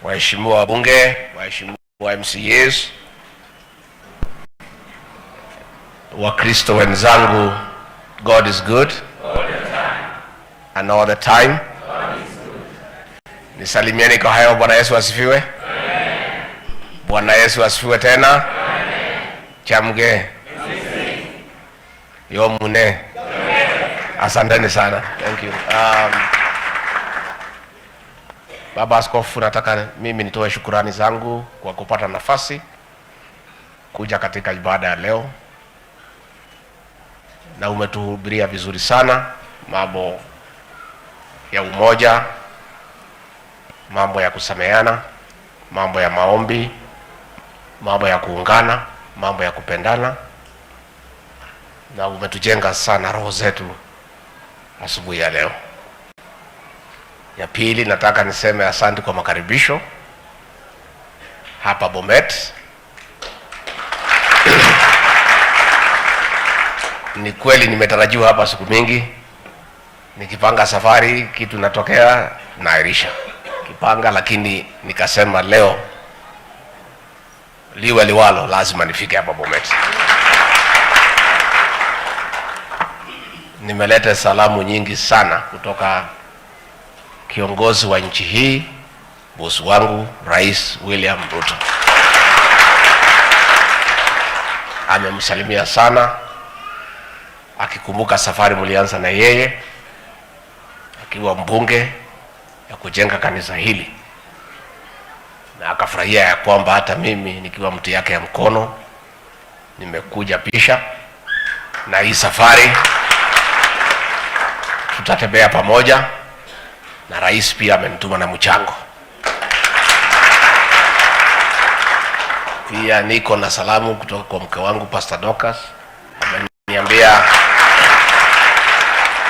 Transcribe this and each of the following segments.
Waheshimiwa wabunge, waheshimiwa MCAs, Wakristo wenzangu, God is good and all the time. Nisalimieni kwa hayo. Bwana Yesu asifiwe. Bwana Yesu asifiwe tena. Chamge yomune, asanteni sana, thank you. Baba Askofu, nataka mimi nitoe shukurani zangu kwa kupata nafasi kuja katika ibada ya leo, na umetuhubiria vizuri sana mambo ya umoja, mambo ya kusameheana, mambo ya maombi, mambo ya kuungana, mambo ya kupendana, na umetujenga sana roho zetu asubuhi ya leo. Ya pili, nataka niseme asante kwa makaribisho hapa Bomet. Ni kweli nimetarajiwa hapa siku mingi, nikipanga safari kitu natokea nairisha kipanga, lakini nikasema leo liwe liwalo, lazima nifike hapa Bomet. Nimeleta salamu nyingi sana kutoka kiongozi wa nchi hii, bosi wangu Rais William Ruto. Amemsalimia sana, akikumbuka safari mlianza na yeye akiwa mbunge ya kujenga kanisa hili, na akafurahia ya kwamba hata mimi nikiwa mtu yake ya mkono nimekuja pisha, na hii safari tutatembea pamoja, na rais pia amenituma na mchango. Pia niko na salamu kutoka kwa mke wangu Pastor Dorcas, ameniambia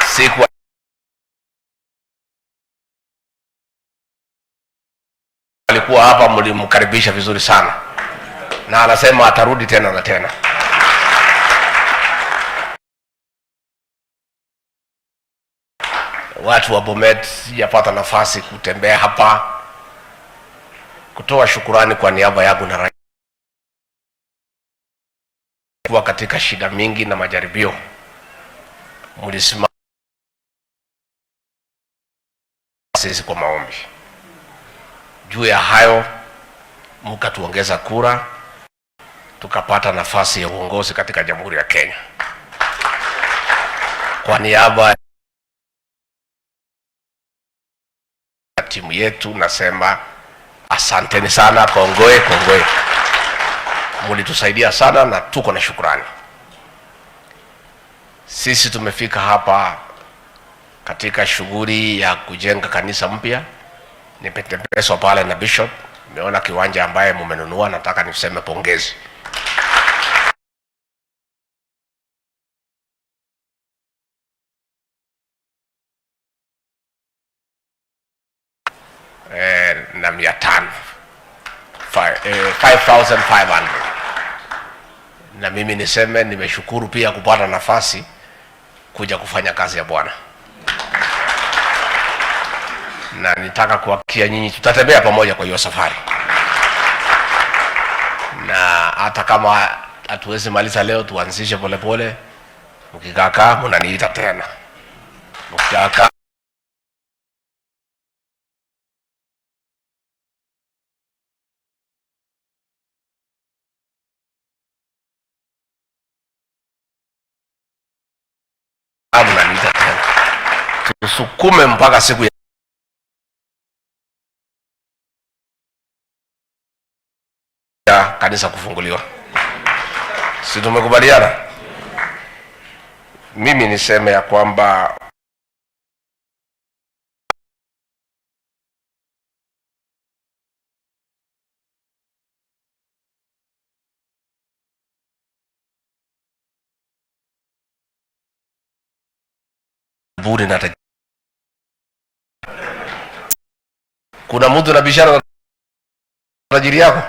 siku alikuwa hapa mlimkaribisha vizuri sana, na anasema atarudi tena na tena. Watu wa Bomet, sijapata nafasi kutembea hapa kutoa shukurani kwa niaba yangu na rais kuwa katika shida mingi na majaribio, mlisimama sisi kwa maombi. Juu ya hayo, mkatuongeza kura, tukapata nafasi ya uongozi katika Jamhuri ya Kenya. Kwa niaba ya timu yetu nasema asanteni sana, kongoe kongoe, mlitusaidia sana na tuko na shukrani. Sisi tumefika hapa katika shughuli ya kujenga kanisa mpya. Nimetembezwa pale na bishop, nimeona kiwanja ambaye mumenunua, nataka niseme pongezi. Na 500. 5,500. Na mimi niseme nimeshukuru pia kupata nafasi kuja kufanya kazi ya Bwana, na nitaka kuhakikishia nyinyi tutatembea pamoja kwa hiyo safari, na hata kama hatuwezi maliza leo, tuanzishe polepole. Mkikakaa mnaniita tena, mkikakaa mnaniita tena, tusukume mpaka siku ya kanisa kufunguliwa. Si tumekubaliana? Mimi niseme ya kwamba bure na kuna mtu na bishara na tajiri yako.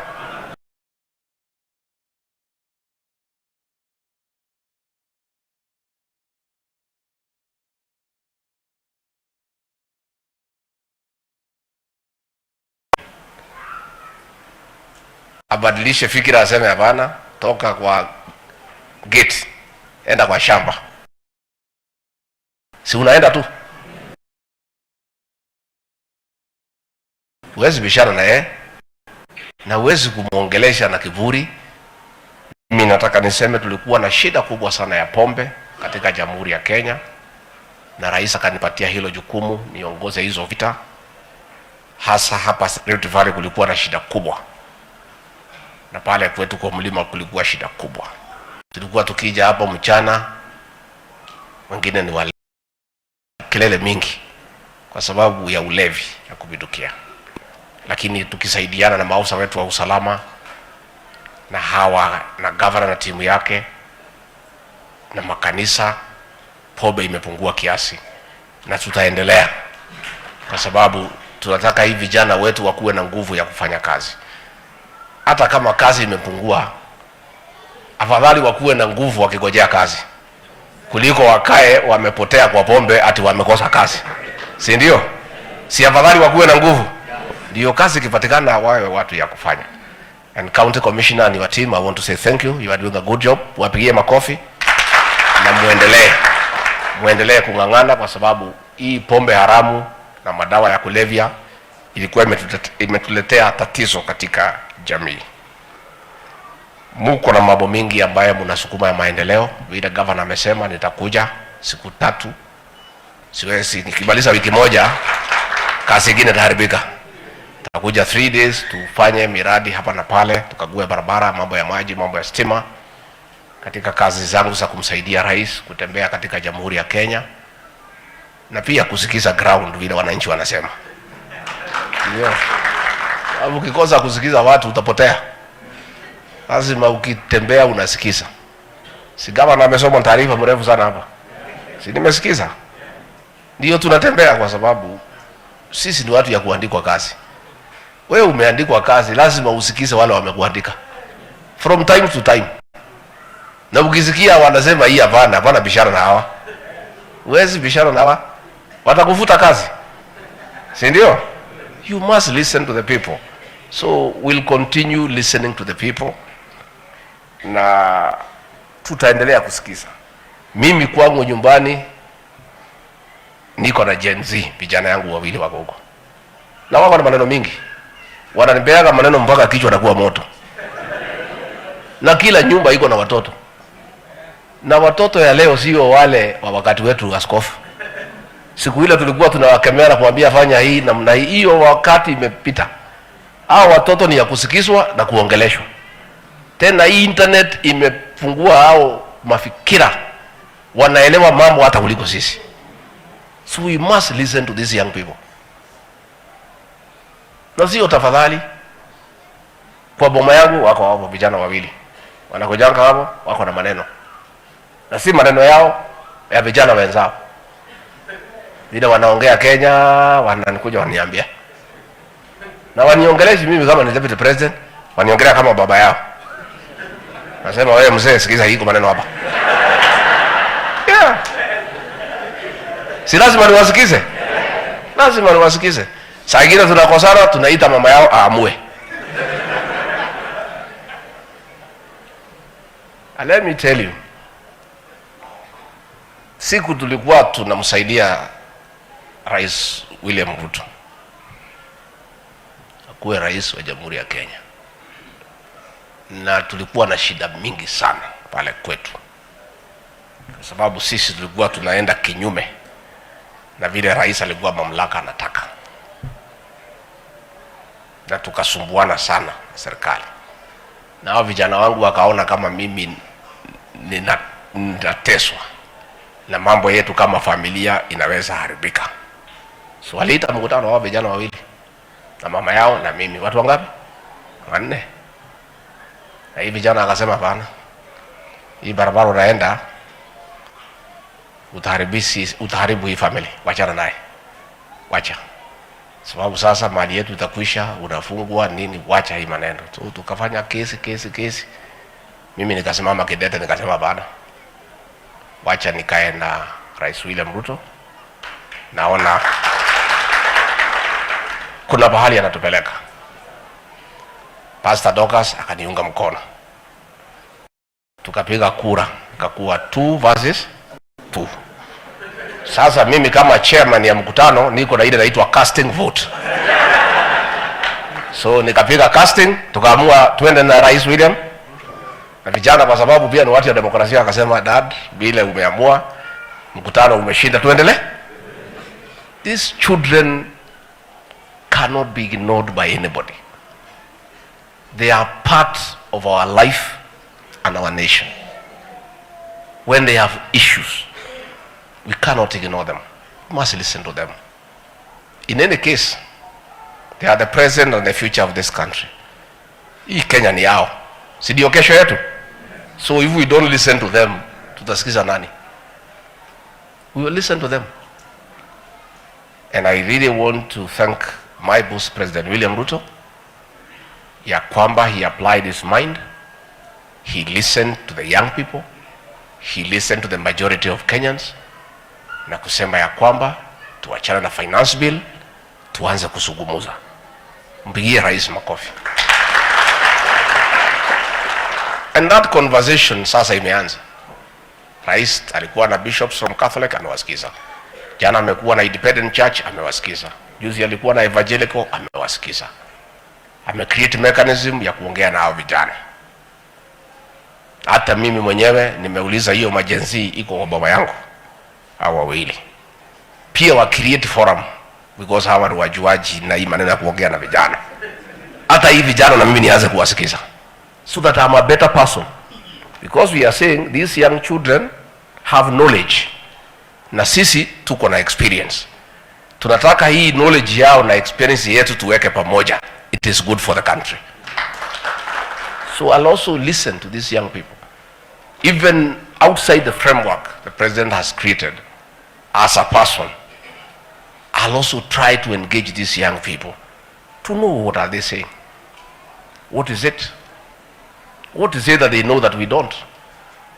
Abadilishe fikira, aseme hapana, toka kwa gate, enda kwa shamba. Si unaenda tu, huwezi bishana na yeye na huwezi kumwongelesha na kiburi. Mimi nataka niseme tulikuwa na shida kubwa sana ya pombe katika Jamhuri ya Kenya, na rais akanipatia hilo jukumu niongoze hizo vita. Hasa hapa Rift Valley kulikuwa na shida kubwa, na pale kwetu kwa mlima kulikuwa shida kubwa. Tulikuwa tukija hapo mchana, wengine ni wale kelele mingi kwa sababu ya ulevi ya kupindukia, lakini tukisaidiana na maafisa wetu wa usalama na hawa na gavana na timu yake na makanisa, pombe imepungua kiasi, na tutaendelea kwa sababu tunataka hii vijana wetu wakuwe na nguvu ya kufanya kazi. Hata kama kazi imepungua, afadhali wakuwe na nguvu wakigojea kazi kuliko wakae wamepotea kwa pombe ati wamekosa kazi, si ndio? Si afadhali wakuwe na nguvu, ndio kazi ikipatikana wawe watu ya kufanya. And county commissioner and your team, I want to say thank you, you are doing a good job. Wapigie makofi na muendelee kung'ang'ana, kwa sababu hii pombe haramu na madawa ya kulevya ilikuwa imetuletea tatizo katika jamii. Muko na mambo mingi ambayo mnasukuma ya maendeleo. Vile governor amesema, nitakuja siku 3, siwezi nikimaliza wiki moja kazi ingine itaharibika. Nitakuja 3 days tufanye miradi hapa na pale, tukague barabara, mambo ya maji, mambo ya stima. Katika kazi zangu za kumsaidia rais kutembea katika Jamhuri ya Kenya na pia kusikiza ground vile wananchi wanasema. Ndio. Ukikosa kusikiza watu utapotea. Lazima ukitembea unasikiza. Si gavana amesoma taarifa mrefu sana hapa. Si nimesikiza? Ndio tunatembea kwa sababu sisi ni watu ya kuandikwa kazi. Wewe umeandikwa kazi, lazima usikize wale wamekuandika. From time to time. Na ukisikia wanasema hii hapana, hapana bishana na hawa. Huwezi bishana na hawa. Watakufuta kazi. Si ndio? You must listen to the people. So we'll continue listening to the people. Na tutaendelea kusikiza. Mimi kwangu nyumbani niko na Gen Z, vijana yangu wawili wako huko. Na wako na maneno mingi. Wananipeaga maneno mpaka kichwa nakuwa moto. Na kila nyumba iko na watoto. Na watoto ya leo sio wale wa wakati wetu askofu. Siku ile tulikuwa tunawakemea na kuambia fanya hii namna hii, hiyo wakati imepita. Hao watoto ni ya kusikizwa na kuongeleshwa. Tena hii internet imefungua hao mafikira, wanaelewa mambo hata kuliko sisi. So we must listen to these young people. Na sio tafadhali. Kwa boma yangu wako hapo vijana wawili. Wanakujanga hapo, wako na maneno. Na si maneno yao ya vijana wenzao. Vile wanaongea Kenya, wananikuja waniambia. Na waniongeleshi mimi kama ni deputy president, waniongelea kama baba yao. Nasema wewe mzee, sikiza hii maneno hapa. Yeah. Si lazima niwasikize? Lazima niwasikize. Saa ingine tunakosana, tunaita mama yao aamue. And let me tell you, siku tulikuwa tunamsaidia Rais William Ruto akuwe rais wa Jamhuri ya Kenya, na tulikuwa na shida mingi sana pale kwetu, kwa sababu sisi tulikuwa tunaenda kinyume na vile rais alikuwa mamlaka anataka, na tukasumbuana sana na serikali. Na hao vijana wangu wakaona kama mimi ninateswa na mambo yetu kama familia inaweza haribika. So waliita mkutano wao vijana wawili na mama yao na mimi, watu wangapi? 4. Na hii vijana akasema hapana, hii barabara unaenda utaharibu hii family, wachana naye, wacha, sababu sasa mali yetu itakwisha, unafungwa nini, wacha hii maneno. So tukafanya kesi, kesi, kesi. Mimi nikasimama kidete, nikasema hapana, wacha nikae na Rais William Ruto, naona kuna pahali anatupeleka. Pastor Dorcas akaniunga mkono, tukapiga kura, ikakuwa 2 versus 2. Sasa mimi kama chairman ya mkutano niko na ile inaitwa casting vote, so nikapiga casting, tukaamua tuende na Rais William na vijana, kwa sababu pia ni watu ya demokrasia, wakasema, "Dad, vile umeamua, mkutano umeshinda, tuendelee." These children cannot be ignored by anybody. They are part of our life and our nation. When they have issues, we cannot ignore them. We must listen to them. In any case, they are the present and the future of this country. Hii Kenya ni yao, si ndio kesho yetu? So if we don't listen to them, tutasikiza nani? We will listen to them. And I really want to thank my boss, President William Ruto, ya kwamba he applied his mind, he listened to the young people, he listened to the majority of Kenyans, na kusema ya kwamba tuachane na finance bill, tuanze kuzungumza. Mpigie rais makofi. And that conversation sasa imeanza. Rais alikuwa na bishops from Catholic, amewasikiza. Jana amekuwa na Independent Church, amewasikiza. Juzi alikuwa na Evangelical, amewasikiza. Ame create mechanism ya kuongea na hao vijana. Hata mimi mwenyewe nimeuliza hiyo ma Gen Z iko kwa baba yangu, hao wawili pia wa create forum, because hawa ni wajuaji na hii maneno ya kuongea na vijana. Hata hii vijana na mimi nianze kuwasikiza so that I'm a better person, because we are saying these young children have knowledge na sisi tuko na experience. Tunataka hii knowledge yao na experience yetu tuweke pamoja. It is good for the country. So I'll also listen to these young people, even outside the framework the president has created. As a person, I'll also try to engage these young people to know what are they saying. What is it? What is it that they know that we don't?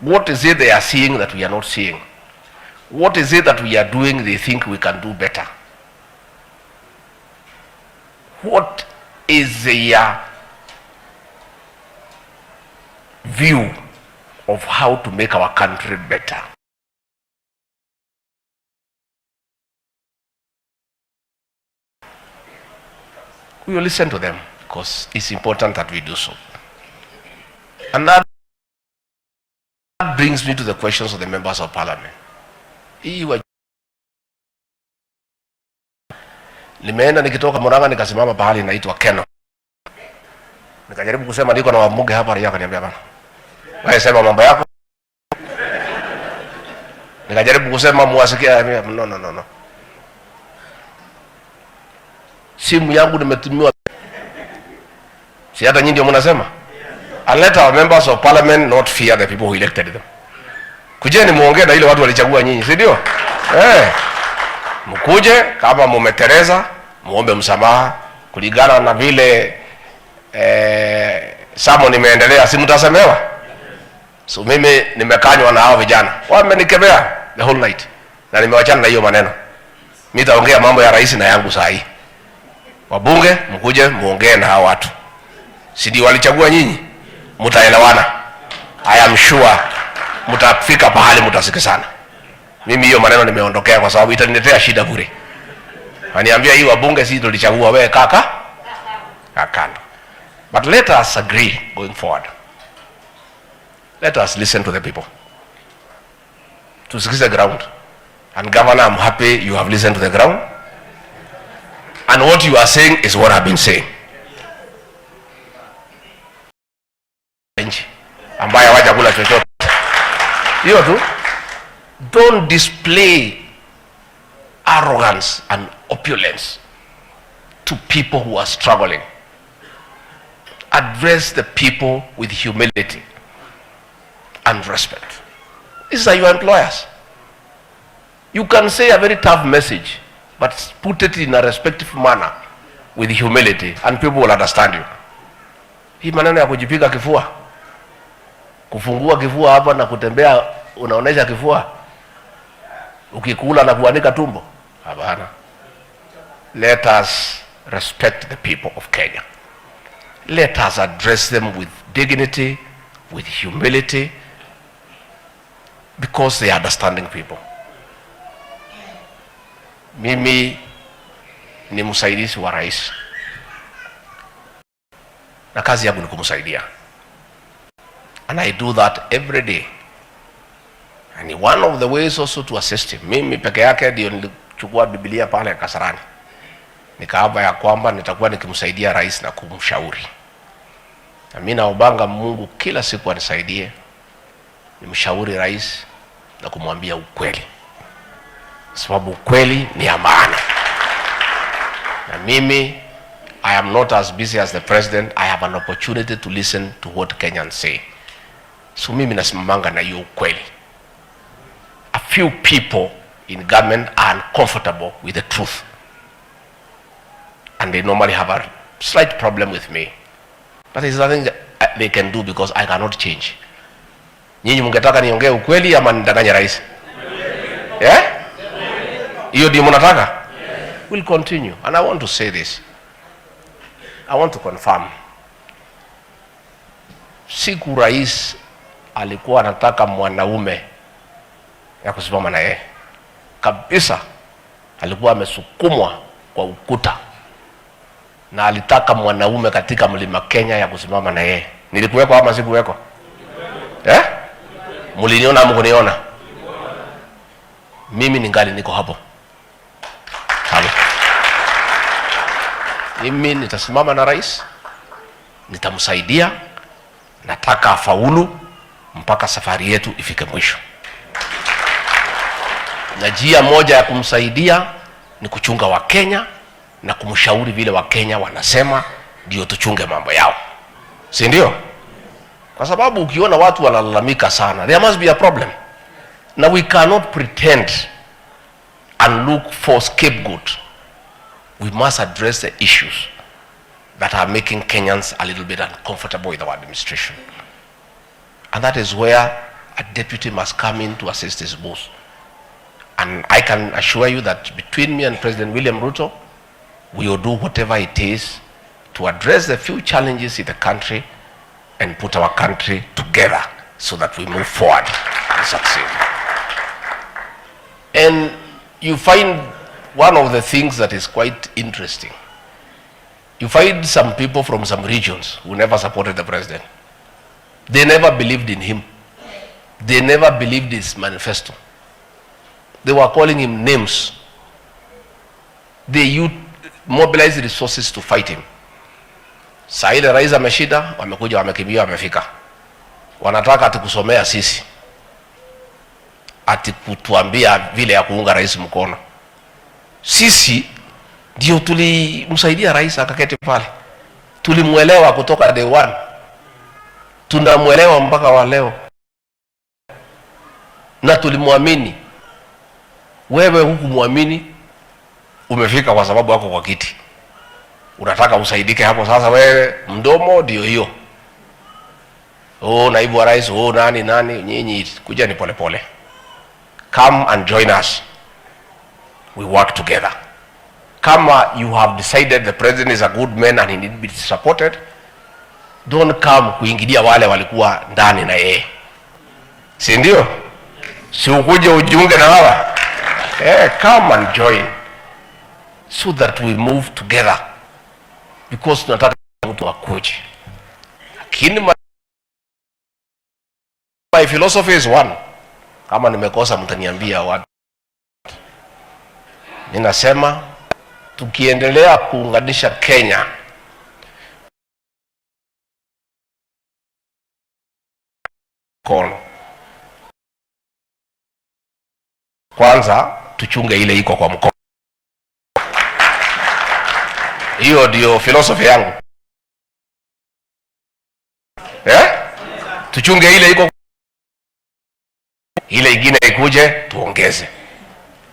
What is it they are seeing that we are not seeing? What is it that we are doing they think we can do better? What is their view of how to make our country better? We will listen to them because it's important that we do so. And that brings me to the questions of the members of parliament. Hii nimeenda nikitoka Murang'a, nikasimama pahali inaitwa Keno. Nikajaribu kusema niko na wabunge hapa, raia akaniambia, "Bana, wewe sema mambo yako." Nikajaribu kusema muwasikia, no, no, no, no. Simu yangu nimetumiwa. Si hata nyinyi ndio mnasema? And let our members of parliament not fear the people who elected them. Kujeni muongee na ile watu walichagua nyinyi, si ndio? Eh. Mkuje kama mumeteleza, muombe msamaha kulingana na vile sermon imeendelea, si mtasemewa? So mimi nimekanywa na hao vijana. Wamenikemea the whole night. Na nimewachana na hiyo maneno. Mimi nitaongea mambo ya rais na yangu saa hii. Wabunge mkuje muongee na hao watu. Si ndio walichagua nyinyi? Mtaelewana. I am sure mtafika pahali mtasikizana. Mimi hiyo maneno nimeondokea kwa sababu itaniletea shida bure. Aniambia hii wabunge si tulichagua wewe kaka? Kakando. But let us agree going forward. Let us listen to the people. Tusikize ground. And Governor, I'm happy you have listened to the ground. And what you are saying is what I've been saying. Nchi ambaye hawajakula chochote. Hiyo tu. Don't display arrogance and opulence to people who are struggling. Address the people with humility and respect. These are your employers. You can say a very tough message, but put it in a respectful manner with humility, and people will understand you. Hii maneno ya kujipiga kifua, kufungua kifua hapa na kutembea unaonesha kifua, ukikula na kuanika tumbo, hapana. Let us respect the people of Kenya. Let us address them with dignity, with humility, because they are understanding people. Mimi ni msaidizi wa rais na kazi yangu ni kumsaidia, and I do that every day, and one of the ways also to assist him. Mimi peke yake ndio nilichukua Biblia pale Kasarani nikaapa ya kwamba nitakuwa nikimsaidia rais na kumshauri, na mimi naombanga Mungu kila siku anisaidie nimshauri rais na kumwambia ukweli, sababu ukweli ni ya maana. Na mimi, I am not as busy as the president. I have an opportunity to listen to what Kenyans say. So mimi nasimamanga na hiyo ukweli. A few people in government are uncomfortable with the truth and they normally have a slight problem with me, but there's nothing they can do because I cannot change. Nyinyi mungetaka niongee ukweli ama nidanganye rais? Yeah? Hiyo ndio mnataka? We'll continue. And I want to say this. I want to confirm. Siku rais alikuwa anataka mwanaume ya kusimama na yeye kabisa, alikuwa amesukumwa kwa ukuta na alitaka mwanaume katika Mlima Kenya ya kusimama na yeye. Nilikuwekwa ama sikuwekwa? Eh? Mliniona ama kuniona? Mimi ningali niko hapo. Hapo. Mimi nitasimama na rais, nitamsaidia, nataka afaulu mpaka safari yetu ifike mwisho. Na njia moja ya kumsaidia ni kuchunga Wakenya na kumshauri vile Wakenya wanasema, ndio tuchunge mambo yao, si ndio? Kwa sababu ukiona watu wanalalamika sana, there must be a problem, na we cannot pretend and look for scapegoat. We must address the issues that are making Kenyans a little bit uncomfortable with our administration. And that is where a deputy must come in to assist his boss. And I can assure you that between me and President William Ruto, we will do whatever it is to address the few challenges in the country and put our country together so that we move forward and succeed. And you find one of the things that is quite interesting. You find some people from some regions who never supported the president. They never believed in him. They never believed his manifesto. They were calling him names. They mobilized resources to fight him. Saa ile rais ameshinda, wamekuja wamekimbia, wamefika, wanataka ati kusomea sisi, ati kutuambia vile ya kuunga rais mkono. Sisi ndio tulimsaidia rais akaketi pale, tulimwelewa kutoka day one, tunamwelewa mpaka wa leo na tulimwamini. Wewe hukumwamini, umefika kwa sababu wako kwa kiti, unataka usaidike hapo. Sasa wewe mdomo ndio hiyo, oh, naibu wa rais, oh, nani nani. Nyinyi kuja ni polepole, come and join us, we work together. Kama you have decided the president is a good man and he need to be supported, don't come kuingilia wale walikuwa ndani na yeye, si ndio? Si ukuje ujiunge na hawa eh, come and join so that we move together because tunataka mtu akuje, lakini my philosophy is one. Kama nimekosa mtaniambia watu. Ninasema tukiendelea kuunganisha Kenya kono, kwanza tuchunge ile iko kwa mkono. Hiyo ndio philosophy yangu eh? Tuchunge ile iko, ile ingine ikuje tuongeze,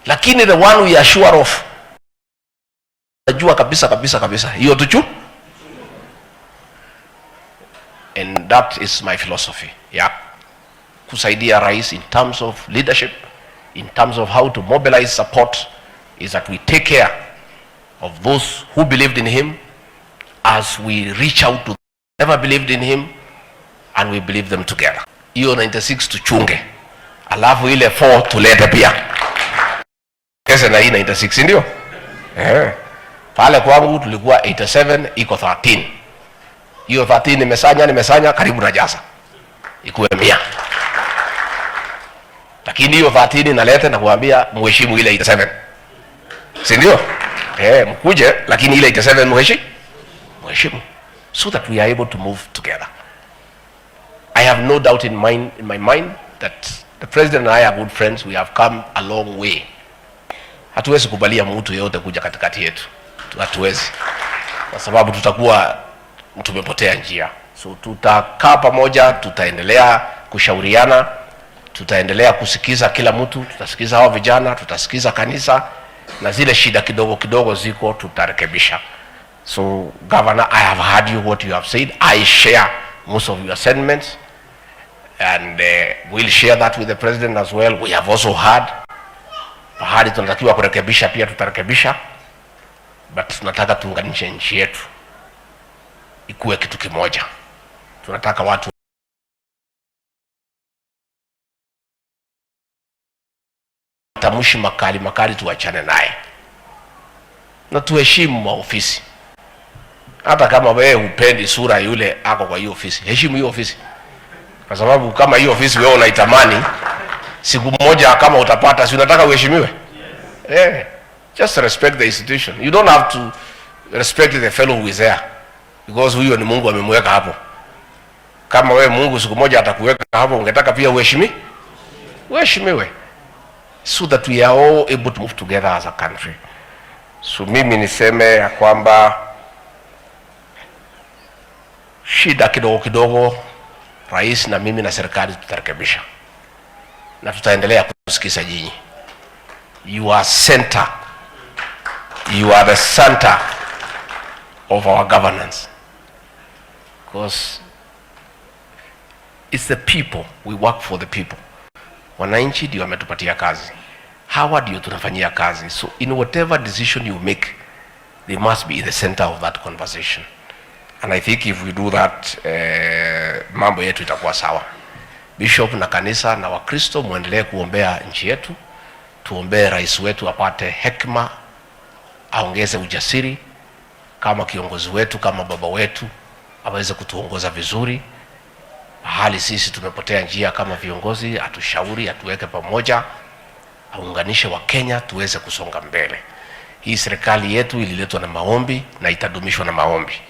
lakini the one we are sure of, najua kabisa kabisa kabisa hiyo tuchu. And that is my philosophy ya kusaidia rais in terms of leadership, in terms of how to mobilize support, is that we take care of those who believed in him as we reach out to Never believed in him and we believe them together. Hiyo 96 tuchunge, alafu ile 4 tulete pia kese na hii 96, ndio eh. Pale kwangu tulikuwa 87 iko 13. Hiyo 13 nimesanya karibu na jasa ikuwe 100, lakini hiyo 13 nalete na kuambia muheshimu ile 87, si ndio? Eh, mkuje, lakini ile 87 muheshimu, so that we are able to move together. I have no doubt in my mind that the president and I are good friends. We have come a long way. Hatuwezi kubalia mtu yeyote kuja katikati yetu, hatuwezi, kwa sababu tutakuwa tumepotea njia. So tutakaa pamoja, tutaendelea kushauriana, tutaendelea kusikiza kila mtu, tutasikiza hawa vijana, tutasikiza kanisa, na zile shida kidogo kidogo ziko tutarekebisha. So Governor, I have heard you, what you have said. I share most of your sentiments and we'll share that with the president as well. We have also heard pahali tunatakiwa kurekebisha, pia tutarekebisha, but tunataka tuunganishe nchi yetu ikuwe kitu kimoja. Tunataka watu tamshi makali makali tuachane naye na tuheshimu maofisi. Hata kama wewe hupendi sura yule ako kwa hiyo ofisi, heshimu hiyo ofisi, kwa sababu kama hiyo ofisi wewe unaitamani, siku moja kama utapata, si unataka uheshimiwe? Yeah. Just respect the institution. You don't have to respect the fellow who is there because huyo ni Mungu amemweka hapo. Kama wewe Mungu siku moja atakuweka hapo, ungetaka pia uheshimiwe, so that we are all able to move together as a country. So mimi niseme ya kwamba shida kidogo kidogo, rais na mimi na serikali tutarekebisha na tutaendelea kusikiza nyinyi. You are center, you are the center of our governance because it's the people, we work for the people. Wananchi ndio wametupatia kazi, hawa ndio tunafanyia kazi. So in whatever decision you make, they must be in the center of that conversation, and I think if we do that, mambo yetu itakuwa sawa. Bishop na kanisa na Wakristo muendelee kuombea nchi yetu, tuombee rais wetu apate hekima, aongeze ujasiri kama kiongozi wetu, kama baba wetu, aweze kutuongoza vizuri. Mahali sisi tumepotea njia kama viongozi, atushauri, atuweke pamoja, aunganishe Wakenya tuweze kusonga mbele. Hii serikali yetu ililetwa na maombi na itadumishwa na maombi,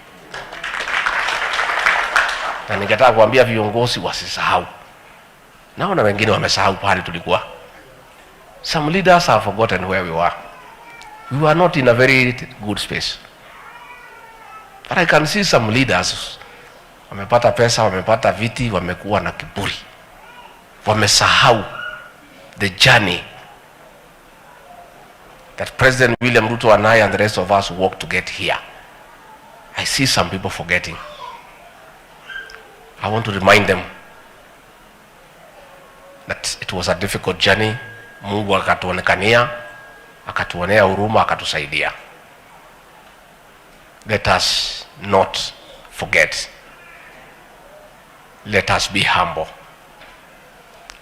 na ningetaka kuambia viongozi wasisahau. Naona wengine wamesahau pahali tulikuwa. Some leaders have forgotten where we were. We were not in a very good space. But I can see some leaders wamepata pesa, wamepata viti, wamekuwa na kiburi, wamesahau the journey that President William Ruto and I and the rest of us worked to get here. I see some people forgetting. I want to remind them that it was a difficult journey. Mungu akatuonekania, akatuonea huruma, akatusaidia. Let us not forget. Let us be humble.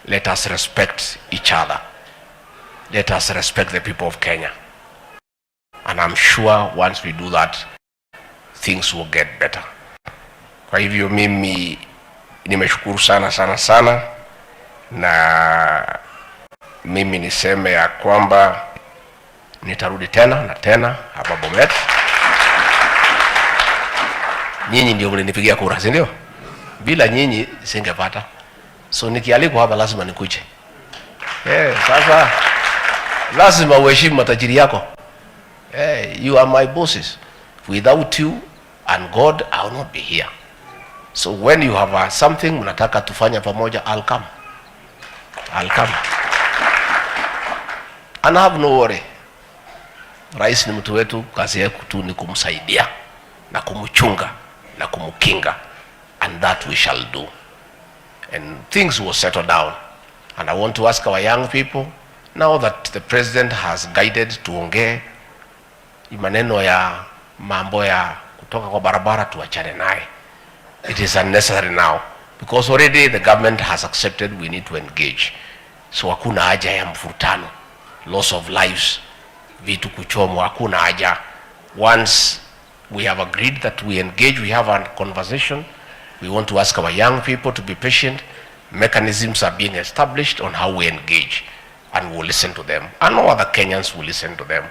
Let us respect each other. Let us respect the people of Kenya. And I'm sure once we do that, things will get better. Kwa hivyo mimi nimeshukuru sana sana sana, na mimi niseme ya kwamba nitarudi tena na tena hapa Bomet. Nyinyi ndio mlinipigia kura, si ndio? Bila nyinyi singepata. So nikialikwa hapa lazima nikuje. Sasa lazima uheshimu matajiri yako. You are my bosses. Without you and God, I will not be here. So when you have something mnataka tufanya pamoja, I'll come. I'll come. And I have no worry. Rais ni mtu wetu, kazi yetu tu ni kumsaidia na kumchunga na kumkinga, and that we shall do, and things will settle down. And I want to ask our young people, now that the president has guided, tuongee maneno ya mambo ya kutoka kwa barabara, tuachane naye. It is unnecessary now because already the government has accepted we need to engage. So hakuna haja ya mvurutano, loss of lives, vitu kuchomwa, hakuna haja. Once we have agreed that we engage, we have a conversation. We want to ask our young people to be patient. Mechanisms are being established on how we engage, and we'll listen to them. And all other Kenyans will listen to them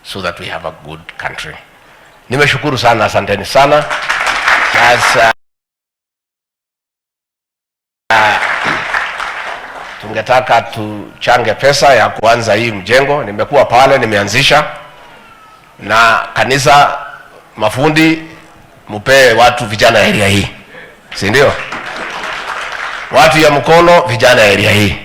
so that we have a good country. Nimeshukuru sana, asanteni sana. Sasa tungetaka tuchange pesa ya kuanza hii mjengo. Nimekuwa pale, nimeanzisha na kanisa, mafundi mupee watu vijana area hii, si ndio? Watu ya mkono, vijana area hii.